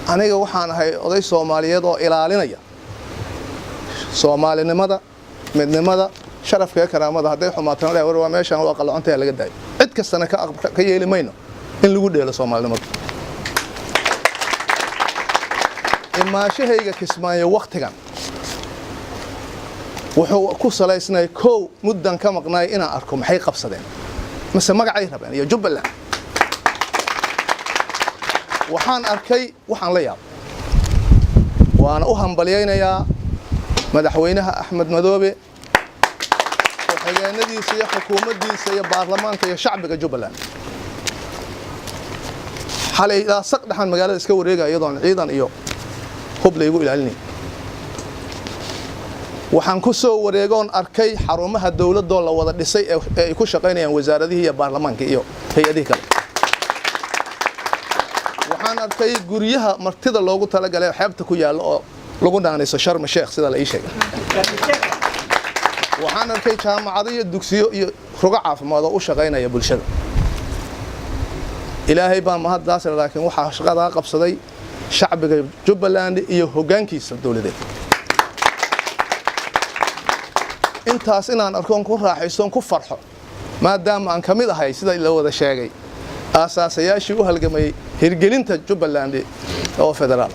Aniga waxaan ahay oday Soomaaliyeed oo ilaalinaya Soomaalinimada, midnimada, sharafka iyo karaamada. Hadday xumaatana leh, war waa meeshaan waa qallocontahay, laga daayo. Cid kastana ka yeeli mayno in lagu dheelo Soomaalinimada. Imaashahayga Kismaayo waktigan wuxuu ku salaysnay kow muddan ka maqnaay inaan arko maxay qabsadeen, mase magacay rabeen iyo Jubbaland. Waxaan arkay waxaan la yaab, waana u hambalyaynayaa Madaxweynaha Axmed Madoobe, ku-xigeenadiisa iyo xukuumaddiisa iyo baarlamaanka iyo shacbiga Jubbaland. Xalay ilaa saq dhexan magaalada iska wareegaya iyadoon ciidan iyo hub laygu ilaalinay. Waxaan ku soo wareegoon arkay xarumaha dowladoo la wada dhisay ee ay ku shaqaynayaan wasaaradihii iyo baarlamaanka iyo hay-adihii kale. Waxaan arkay guryaha martida loogu talagalay xeebta ku yaalla oo lagu naanayso Sharma Sheekh, sida la ii sheegay. Waxaan arkay jaamacado iyo dugsiyo iyo rugo caafimaad oo u shaqaynaya bulshada. Ilaahay baa mahaddaas, laakiin waxaa shaqadaa qabsaday shacbiga Jubbaland iyo hoggaankiisa dowladeed. Intaas inaan arkoon ku raaxaysoon ku farxo, maadaama aan ka mid ahay, sida la wada sheegay, aasaasayaashii u halgamayey hirgelinta Jubbaland oo federaal.